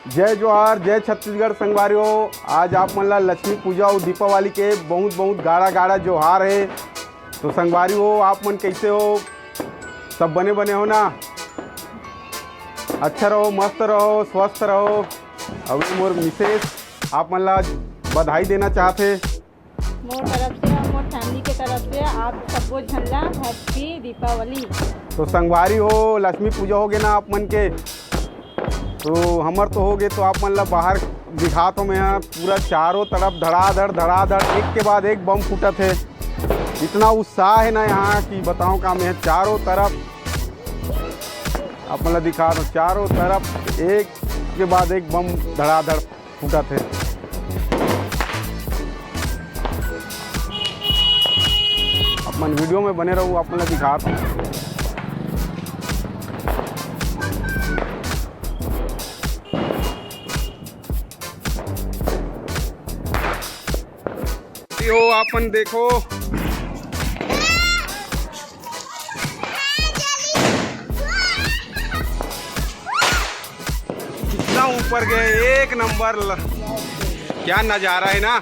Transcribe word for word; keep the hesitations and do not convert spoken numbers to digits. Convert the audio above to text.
जय जोहार, जय छत्तीसगढ़ संगवारी हो। आज आप मन ला लक्ष्मी पूजा अउ दीपावली के बहुत बहुत गाड़ा गाड़ा जोहार हे। तो संगवारी हो, आप मन कैसे हो? सब बने बने हो ना? अच्छा रहो, मस्त रहो, स्वस्थ रहो। अउ मोर मिसेस आप मन ला बधाई देना चाहत हे। मोर तरफ से अउ मोर फैमिली के तरफ से आप सबो झन ला हैप्पी दीपावली। तो संगवारी हो, लक्ष्मी पूजा हो गे ना आप मन के, तो हमर तो हो गे, तो आप मन ला बाहर दिखात हो मैं ह, पूरा चारों तरफ धड़ाधड़ धड़ाधड़ एक के बाद एक बम फूटत हे। इतना उत्साह है ना यहाँ कि बताओ का मैं, चारों तरफ आप मन ला दिखात हो, चारों तरफ एक के बाद एक बम धड़ाधड़ फूटत हे। आप मन वीडियो में बने रहू, आप मन ला दिखात हूँ। हो, आप मन देखो, कितना ऊपर गए, एक नंबर ल-, क्या नज़ारा है ना।